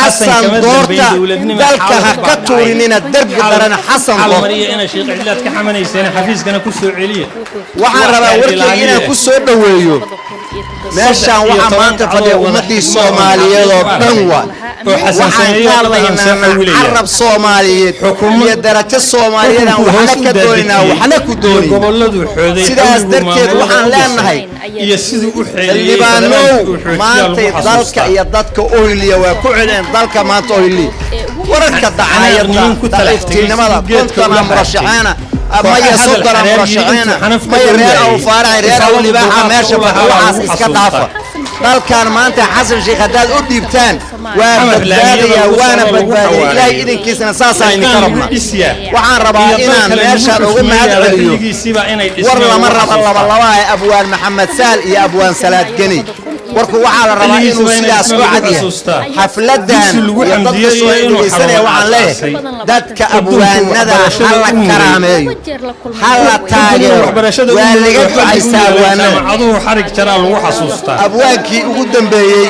Xasan Xasan kama doorta, dambayn dowladnimo, dalka ha xaalku ka baa dhacay. tuurinina derbi darana. Xasan Xaal doorta. mariya ina Sheekh Cidlaad ka xamanayseen, xafiiskana ku soo celiya. Waxaan rabaa Waa warkayga inaan ilaaliye. ku soo dhoweeyo. Meeshaan Saddex iyo waxaa toban maanta fadhiya cadoo wada ummaddii xidhmo Soomaaliyeed oo dhan waa. Oo Xasan Waxaan sameeyo ka oo dhan aan soo hadlaynaana xawilaya. carab Soomaaliyeed iyo darajo Soomaaliyeed aan Xukunku waxna hoos u ka doonaynaa, daadejiyey waxna ku iyo doonayn. Gobolladuu xooday, Sidaas xawligu darteed maamulada waxaan u dhisay leenahay, iyo siduu u xeeliyey xildhibaanow, federaalka uu xoojiyaa maantay lagu dalka xasuustaa. iyo dadka ohliya waa ku celeen dalka maanta ohliya. Wararka dacaayadda, Niman ku talax tegay daciiftinimada, siduu geedka 50 ula murashaxeena Kooxaha maya, hadal 30 xaraariyey murashaxeena intuu xanaf ka maya, reer dowrayay. Aw Faarax, reer Aw Isagoo Libaaxa dulqaadka meesha u lahaa fadhi, waa waxaas lagu iska xasuustaa. dhaafa. Dalkan maanta Xasan Sheekh haddaad u dhiibtaan waa Xamar badbaadaya, laamiyada lagu waana soo lagu badbaadaya. xawaalay. Ilaahay idinkiisana saasaan idinka Xilkaan rabnaa. lagu dhisyaa. Waxaan rabaa Iyo dal inaan kale lagu meeshaan uga mahad xushmeeyaa celiyo. xilligiisiiba inay War dhismeen lama lagu raba xasuustaa. laba laba ah, Abwaan Maxamed Saal iyo Abwaan Salaad Geni. Warku waxaa la rabaa inuu Xilligiisiba inay sidaas u dhismeen lagu cad yahay. xasuustaa. Xafladan Dugsi lagu iyo dadka xamdiyey soo iyo inuu dhegeysanaya xarun waxaan aasaasay. leeyahay, dadka Wadanku abwaanada waxbarashada ha la u muray. karaameeyo, ha la taageero. Waxbarashada u Waa muray laga oo xagga u ducaystaa yeelay abwaanada. Jaamacaduhu xarig jaraa lagu xasuustaa. Abwaankii ugu dambeeyey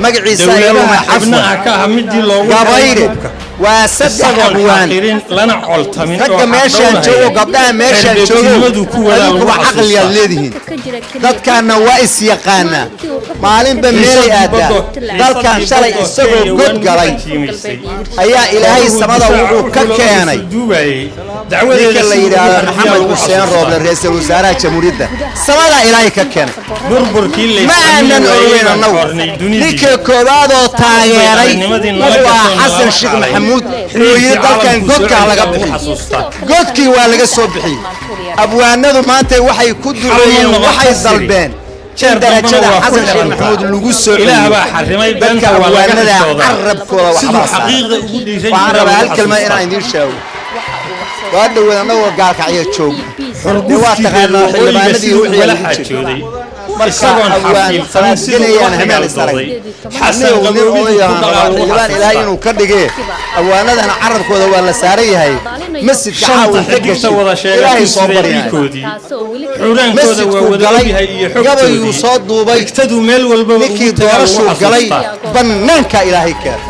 magaciisa Dowladaha iluma xubnaha cafwan ka ah midii loogu xiray Gabayre. hubka. Waa saddex Isagoon abwaan. xaqirin lana coltamin oo Ragga meeshaan xaqdhowraya. joogo, gabdhaha meeshaan joogo, Xeerbeegtinimadu ku wadaa lagu adinkuba caqliyaad xasuustaa. leedihiin. Dadkaanna waa is yaqaanaa, maalinba meelay aadaa. Dalkan shalay isagoo god galay ayaa Ilaahay samada wuxuu ka keenay ninka la yidhaahdo Maxamed Xuseen Rooble, ra-iisul wasaaraha jamhuuriyadda. Samadaa Ilaahay ka keenay. Burburkii Ma aanan ogeyn annagu. Ninka koowaadoo taageeray wuxuu ahaa Xasan Sheekh Maxamuud oo yidhi dalkan godkaa laga bixiy. Godkii waa laga soo bixiyey. Abwaanadu maanta waxay ku duceeyeen, waxay dalbeen in darajada Xasan Sheekh Maxamuud lagu soo Ilaah celiyo. baa xarimay Dadka beenta, waa laga abwaanada xishoodaa. carabkooda Siduu waxbaa saaran. xaqiiqda ugu dhiiran Waxaan jiraa rabaa lagu hal kelmad xasuustaa. inaan idiin sheego. Waa dhoweed annagoo Gaalkacyo joog dee, waa taqaanaa Xildhibaanadii xildhibaanadii wixii ugala lagu jiray. xaajooday Marka isagoon abwaan xafiilsanin Salaad siduu Genayaan ula hameen isarag. xigaaldoday. Xasan Anigu nin Qaboobidu ku odayaan dhaqaa rabaa lagu xildhibaan Ilaahay xasuustaa. inuu ka dhigee. Abwaanadana carabkooda waa la saaran yahay. Masjidka Shanta caawa inta xigta gashay wada sheegay Ilaahay soo ku baryahay. dilkoodii xuraankooda waa Masjidkuu wada galay, ogyahay iyo gabayuu xogtoodii. soo duubay. Xigtadu meel walbaba Ninkii ugu tagaa lagu doorashuu galay, xasuustaa. bannaanka Ilaahay keenay.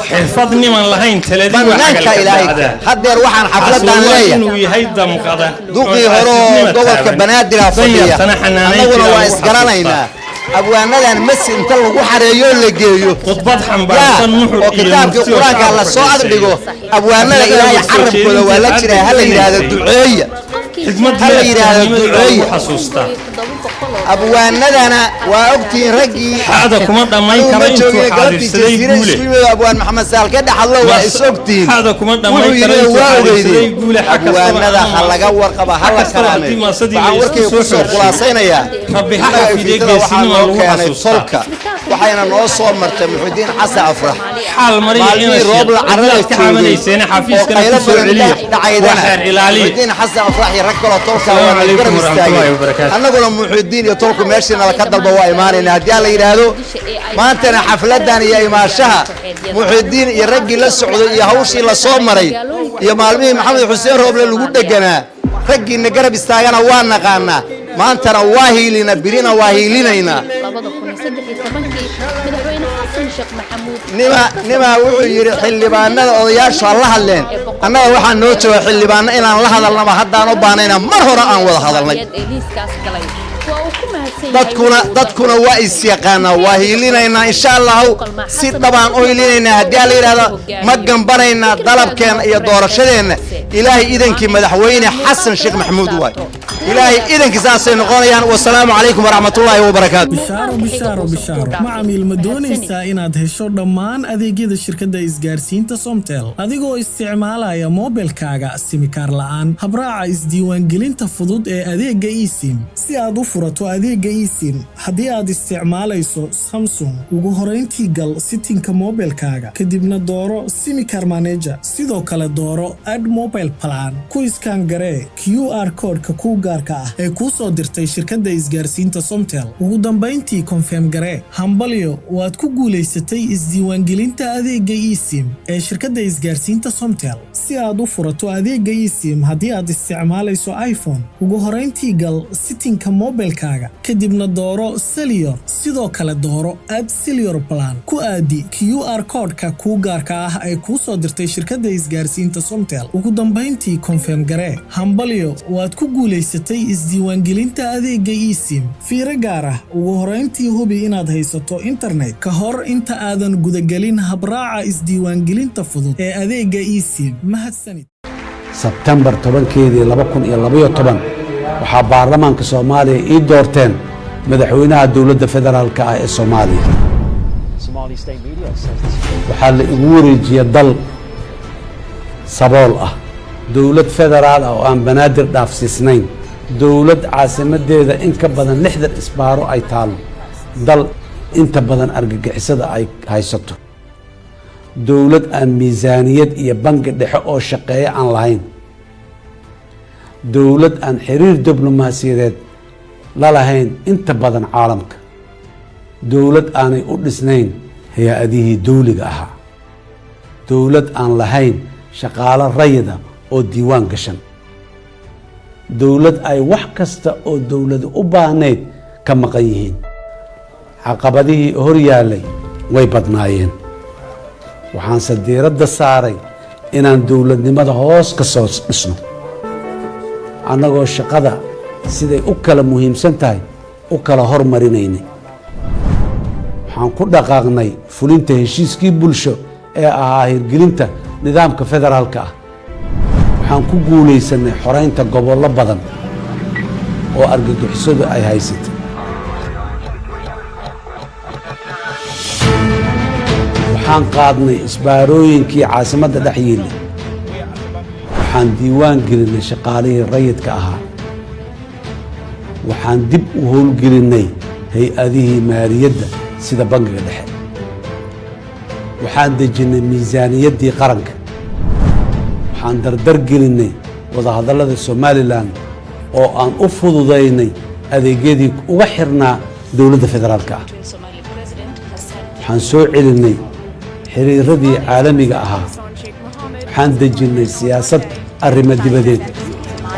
Xirfad niman lahayn taladii waa Bannaanka xagalka Ilaahay dacdaa. keenay. Haddeer waxaan xafladan Xasuus leeyahay, inuu yahay damqada duqii oo hore oo xaasidnima gobolka taaban. Banaadir fadhiya. Danyartana xanaanayn Annaguna jiraa waa lagu isgaranaynaa. Abwaanadan masjid inta lagu xareeyo la geeyo Khudbad yaa xambaarsan nuxur oo iyo kitaabkii murti oo Qur-aanka la shacabku soo xiiseeyo. agdhigo, abwaanada Xafladaha Ilaahay soo carabkooda waa la jeedinta jiraa. Ha la yidhaahdo duceeya, Xikmad ha la yidhaahdo iyo lagu duceeya. xasuustaa. Abwaanadana waa ogtihiin raggii. Xaada kuma dhammayn Anigu karo ma intuu joogin galabtii xaadiirsaday Jasiire guule. isku yimid oo abwaan Maxamed Saal ka dhexadlo, waa is ogtihiin. Xaada kuma dhammayn Wuxuu karo yidhi intuu waa xaadiirsaday ogeydeen. guule. Xag kastaba Abwaanada ama ha laga warqaba, ha xag la kastaba haddii karaameeyo. maasadii la Waxaan isku warkayga soo kusoo xoojiyo. khulaasaynayaa, Rabbi ha annaga xafidee, ifiitada waxaa geesinima noo lagu keenay xasuustaa. tolka, waxayna noo soo martay Muxudiin Xasan Afrax. Xaal mariya ina Maalmihii sheekh Roobla carrada cidlaad ka joogay xamanayseena oo xafiiskana qaylo ku soo badan celiya. dhacaydana, Waa xeer ilaaliye. Muxudiin Xasan Afrax iyo rag kaloo tolka Asalaamu waa na calaykum garab waraxmatullaahi istaagay. wabarakaatu. Annaguna Muxudiin iyo tolku meeshii nala ka dalba waa imaanayna haddii alla yidhaahdo. Maantana xafladan iyo imaashaha Muxudiin iyo raggii la socday iyo hawshii la soo maray iyo maalmihii Maxamed Xuseen Rooble lagu dheganaa, raggiina garab istaagana waa naqaanaa. Maantana waa hiilina, birina waa hiilinaynaa. Nima wuxuu yidhi xildhibaanada odayaashu ha la hadleen. Annaga waxaa noo jooga xildhibaano inaan la hadalnaba haddaan u baanayna, mar hore aan wada hadalnay. Dadkuna waa is yaqaanaa. Waa hiilinaynaa insha Allahu, si dhabaan u hiilinaynaa haddii alla yidhahdo. Ma gambanaynaa dalabkeenna iyo doorashadeenna. Ilaahay idankii madaxweyne Xasan Sheekh Maxamuud waay. Ilaahay idankii saasay noqonayaan. Wasalaamu calaykum waraxmatullaahi wabarakaatu. Bishaaro, bishaaro, bishaaro! Macamiil, ma doonaysaa inaad hesho dhammaan adeegyada shirkadda isgaarsiinta Somtel adigoo isticmaalaya moobilkaaga simikaar la'aan? Habraaca isdiiwaangelinta fudud ee adeegga eSIM. Si aad u furato adeegga eSIM haddii aad isticmaalayso Samsung, ugu horayntii gal setting-ka moobilkaaga, kadibna dooro SIM card manager, sidoo kale dooro add mobile plan. Ku scan garee QR code-ka kuu gaarka. gaarka ah ee kuu soo dirtay shirkadda isgaarsiinta Somtel. Ugu dambayntii, confirm garee. Hambalyo, waad ku guulaysatay isdiiwaangelinta adeegga eSIM ee shirkadda isgaarsiinta Somtel. Si aad u furato adeegga eSIM haddii aad isticmaalayso iPhone, ugu horayntii gal settingka mobilkaaga, kadibna dooro Cellular. Sidoo kale dooro Add Cellular Plan. Ku aadi QR koodhka kuu gaarka ah ee kuu soo dirtay shirkadda isgaarsiinta Somtel. Ugu dambayntii, confirm garee. Hambalyo, waad ku guulaysatay isdiiwaangelinta adeegga eSIM. Fiiro gaar ah: ugu horayntii hubi inaad haysato internet ka hor inta aadan gudagelin habraaca isdiiwaangelinta fudud ee adeegga eSIM. Mahadsanid. Sebtembar 10-keedii 2012 waxaa baarlamaanka Soomaaliya ii doorteen madaxweynaha dowladda federaalka ah ee Soomaaliya. Somali state media says this Waxaa la igu wareejiyey dal sabool ah, dowlad federaal ah oo aan Banaadir dhaafsiisnayn, dowlad caasimadeeda in ka badan 60 isbaaro ay taalo, dal inta badan argagixisada ay haysato, dowlad aan miisaaniyad iyo bangi dhexe oo shaqeeya aan lahayn, dowlad aan xiriir diblomaasiyadeed la lahayn inta badan caalamka, dowlad aanay u dhisnayn hay-adihii dowliga ahaa, dowlad aan lahayn shaqaalo rayida oo diiwaan gashan, dowlad ay wax kasta oo dowladu u baahnayd ka maqan yihiin. Caqabadihii hor yaallay way badnaayeen, waxaanse diiradda saaray inaan dowladnimada hoos ka soo dhisno, annagoo shaqada siday u kala muhiimsan tahay u kala hormarinaynay. Waxaan ku dhaqaaqnay fulinta heshiiskii bulsho ee ahaa hirgelinta nidaamka federaalka ah. Waxaan ku guulaysanay xoreynta gobollo badan oo argagixisadu ay haysatay. Waxaan qaadnay isbaarooyinkii caasimadda dhex yiillay. Waxaan diiwaan gelinay shaqaalihii rayidka ahaa. Waxaan dib u howlgelinay hay-adihii maaliyadda sida bangiga dhexe. Waxaan dejinnay miisaaniyaddii qaranka. Waxaan dardar gelinay wadahadallada Somaliland oo aan u fududaynay adeegyadii uga xirnaa dowladda federaalka ah. Waxaan soo celinay xiriiradii caalamiga ahaa. Waxaan dejinnay siyaasad arrimo dibadeed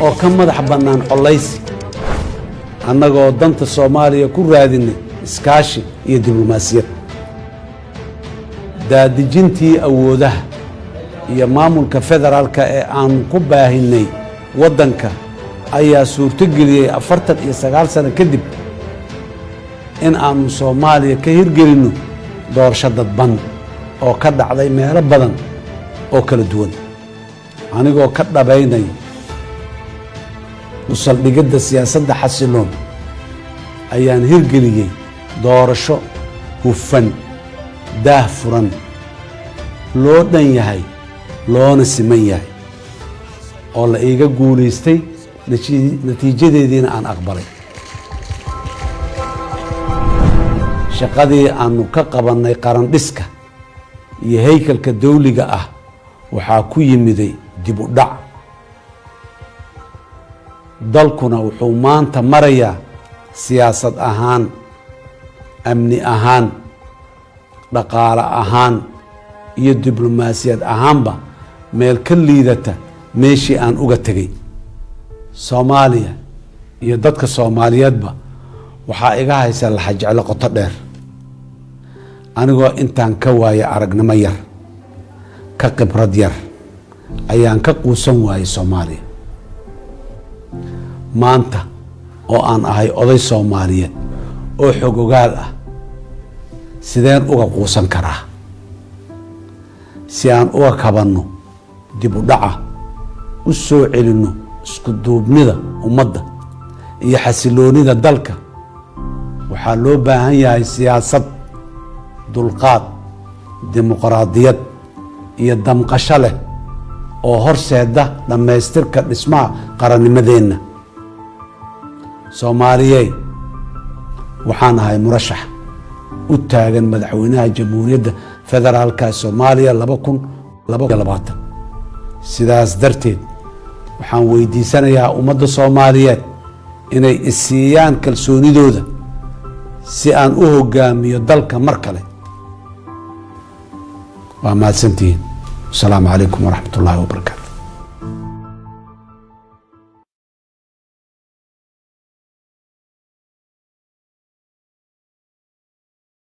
oo ka madax bannaan collaysi, annagoo danta Soomaaliya ku raadinay iskaashi iyo diblomaasiyad. Daadejintii awoodaha iyo maamulka federaalka ee aanu ku baahinay waddanka ayaa suurtogeliyey 49 sano kadib in aanu Soomaaliya ka hirgelinno doorasho dadban oo ka dhacday meelo badan oo kala duwan. Anigoo ka dhabaynaya u saldhigidda siyaasadda xasiloon ayaan hirgeliyey doorasho hufan, daah furan, loo dhan yahay, loona siman yahay, oo la iiga guulaystay, natiijadeediina aan aqbalay. Shaqadii aanu ka qabannay qarandhiska iyo haykalka dawliga ah waxaa ku yimiday dib u dhac. Dalkuna wuxuu maanta marayaa siyaasad ahaan, amni ahaan, dhaqaale ahaan iyo diblomaasiyad ahaanba meel ka liidata meeshii aan uga tegay. Soomaaliya iyo dadka Soomaaliyeedba waxaa iga haysa laxajeclo qoto dheer. Anigoo intaan ka waaya aragnimo yar, ka khibrad yar, ayaan ka quusan waayay Soomaaliya. Maanta oo aan ahay oday Soomaaliyeed oo xog ogaal ah, sideen uga quusan karaa? Si aan uga kabanno dib u dhaca, u soo celinno isku duubnida ummadda iyo xasiloonida dalka, waxaa loo baahan yahay siyaasad, dulqaad, dimuqraadiyad iyo damqasho leh oo horseeda dhammaystirka dhismaha qarannimadeenna. Soomaaliyey, waxaan ahay murashax u taagan madaxweynaha Jamhuuriyadda Federaalka Soomaaliya 2022. Sidaas darteed waxaan weydiisanayaa ummadda Soomaaliyeed Inay isiiyaan kalsoonidooda si aan u hogaamiyo dalka mar kale. Waa mahadsantihiin. Asalaamu calaykum waraxmat ullaahi wabarakaatu.